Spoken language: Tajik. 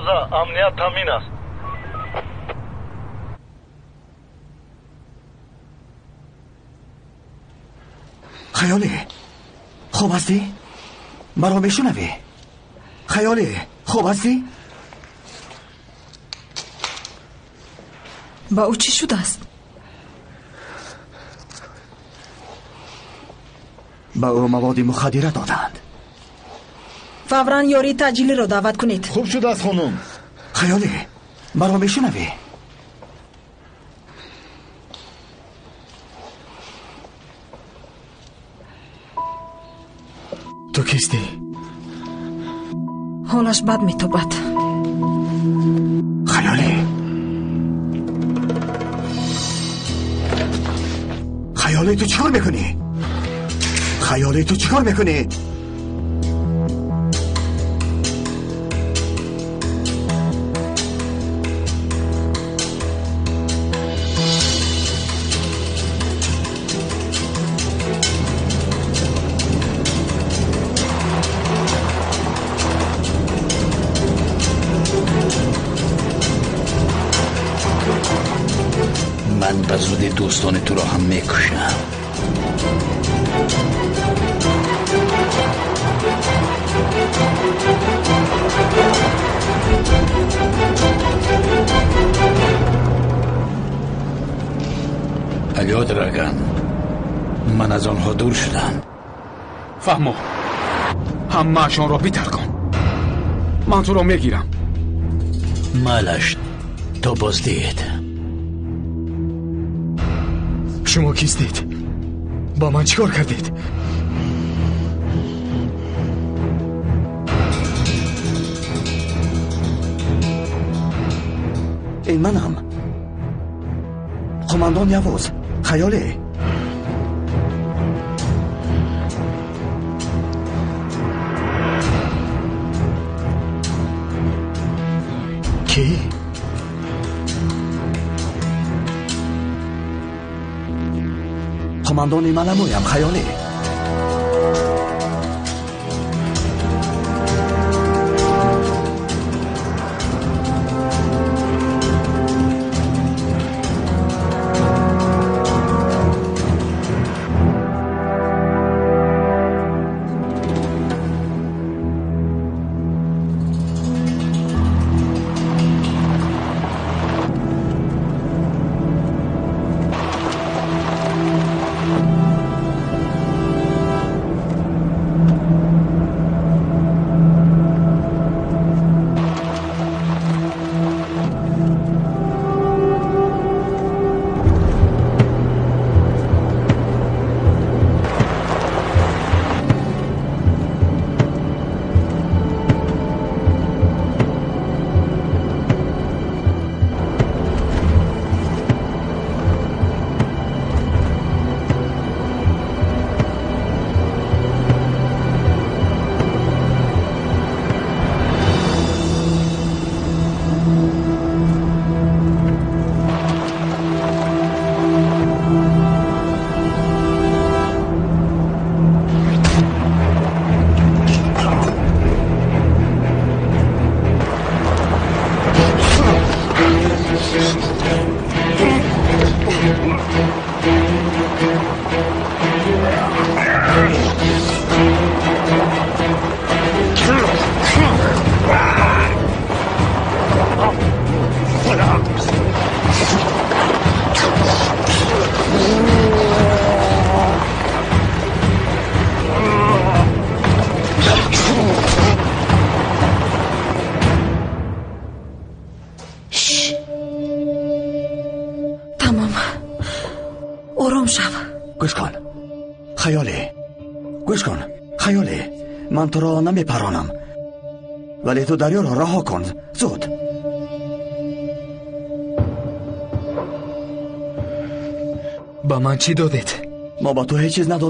Тоза, амният таъмин аст. Хаёлӣ, хоб ҳастӣ? Маро мешунавӣ? Хаёлӣ, хоб ҳастӣ? Ба ӯ чӣ шудааст? Ба ӯ маводи мухаддира доданд. Фавран ёрии таъҷилиро даъват кунед. Хуб шудааст, хонум. Хаёлӣ, маро мешунавӣ? Ту кистӣ? Ҳолаш бад метобад. Хаёлӣ, хаёлӣ, ту чӣ кор мекунӣ? Хаёлӣ, ту чӣ кор мекунӣ? Ман ба зудӣ дӯстони туро ҳам мекушам. Алё, Драган, ман аз онҳо дур шудам. Фаҳмо, ҳамаашонро битаркон. Ман туро мегирам. Малаш, то боздид. Шумо кистед? Ба ман чӣ кор кардед? Ин манам, қумандон Явуз. Хаёлӣ, кӣ? Қумандони маламӯям, хаёлӣ. Тамом, ором шав. Гӯш кун, хаёлӣ, гӯш кун, хаёлӣ, ман туро намепаронам, вале ту дарёро раҳо кун, зуд. Ба ман чӣ додед? Мо ба ту ҳеҷ чиз надодем.